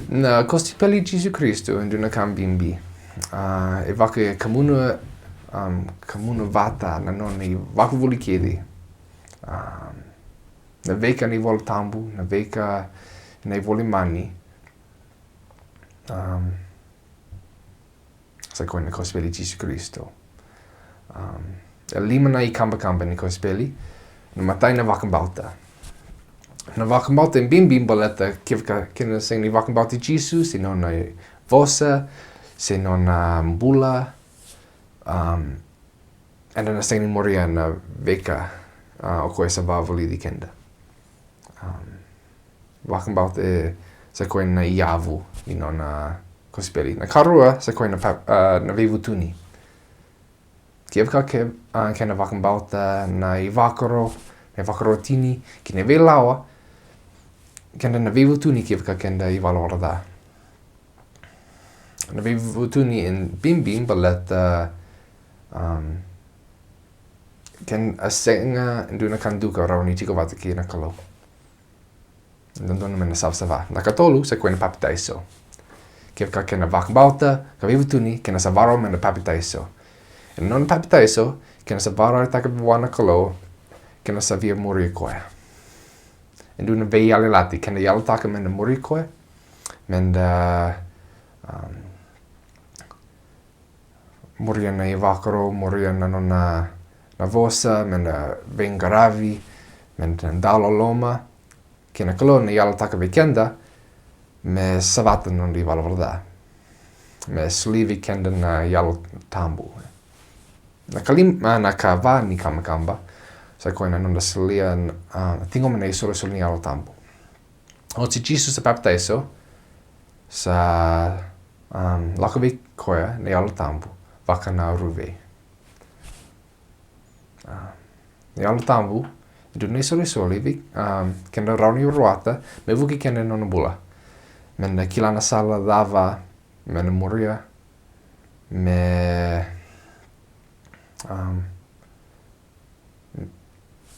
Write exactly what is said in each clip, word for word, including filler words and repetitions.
Na kosipeli i Jisu Karisito e dua na ka bibi. A, e vaka e kamuna, um, kamuna vata na nona ivakavuvuli kece. Um, na veika na iVola Tabu, na veika na iVola i Momani. Um, Sa koya na kosipeli i Jisu Karisito. Um, e lima na ikabakaba ni kosipeli. Na imatai na vakabauta. Na vakabauta e bibi baleta kevaka keda na sega ni vakabauti Jisu, se nona vosa, se nona bula, um, eda na sega ni muria na veika, uh, o koya sa vakavulici keda. Um, vakabauta e sa koya na iyavu ni nona kosipeli. Na karua sa koya na pa-, uh, na veivutuni. Kevaka ke, uh, keda vakabauta na ivakaro, na ivakaro tini, kei na veilawa, keda na veivutuni kevaka keda ivalavala ca. Na veivutuni e bibi baleta, um, keda a sega e dua na ka duka rawa ni tiko vata kei na Kalou. Dodonu me na savasava. Na katolu sa koya na papitaiso. Kevaka keda vakabauta ka veivutuni, keda sa vakarau me na papitaiso. E na nona papitaiso, keda sa vakarautaka vua na Kalou, keda sa via muri koya. E dua na veiyalayalati, keda yalataka me na muri koya, me da, um, muria na ivakaro, muria na nona, na vosa, me da veiqaravi, me da dau loloma, kei na Kalou na yalataka vei keda, me savata na nona ivalavala ca. Me solia vei keda na Yalo Tabu. Na kalima, na kava ni kabakaba, sa koya na noda solia, a, ciqoma na isolisoli ni Yalo Tabu. Oti Jisu sa papitaiso, sa, um, lako vei koya na Yalo Tabu, vaka na ruve. A, na Yalo Tabu, e dua na isolisoli vei, um, keda rawa ni rawata, me vuki keda e nona bula. Me na kila na sala cava, me na muria, me, um,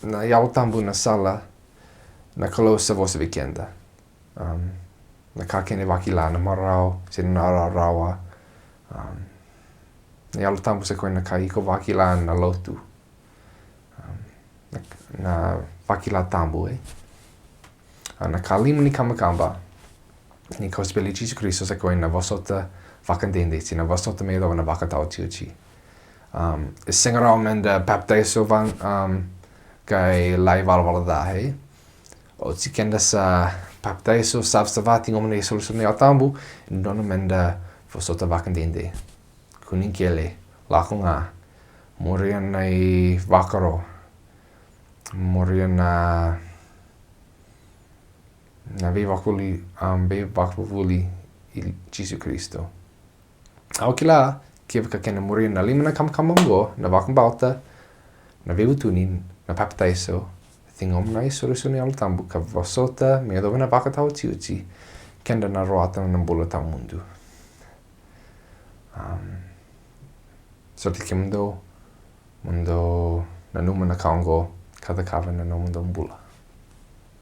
na Yalo Tabu na sala, na Kalou sa vosa vei keda. Um, na ka kena vakila na marau, se na rawarawa. Um, na Yalo Tabu sa koya na ka iko vakila na lotu. Um, na, na vakila tabu, e. A, na kalima ni kabakaba ni kosipeli i Jisu Karisito sa koya na vosota vakadede, se na vosota me yacova na vakataotioti. Um, e sega rawa me da papitaiso van, um, qai lai valavala ca, e. Oti keda sa papitaiso, savasava, ciqoma na isolisoli ni Yalo Tabu, e dodonu me da vosota vakadede. Kua ni kele, lako ga, muria na ivakaro, muria na, na veivakavuvuli, um, veivakavuvuli i Jisu Karisito. Au kila, kevaka keda muria na lima na kabakaba oqo, na vakabauta, na veivutuni, na papitaiso, ciqoma na isolisoli ni Yalo Tabu, ka vosota me yacova na vakataotioti, keda na rawata na bula tawamudu. Um, soti kemudou, mo dou nanuma na ka oqo, ka cakava na nomudou bula.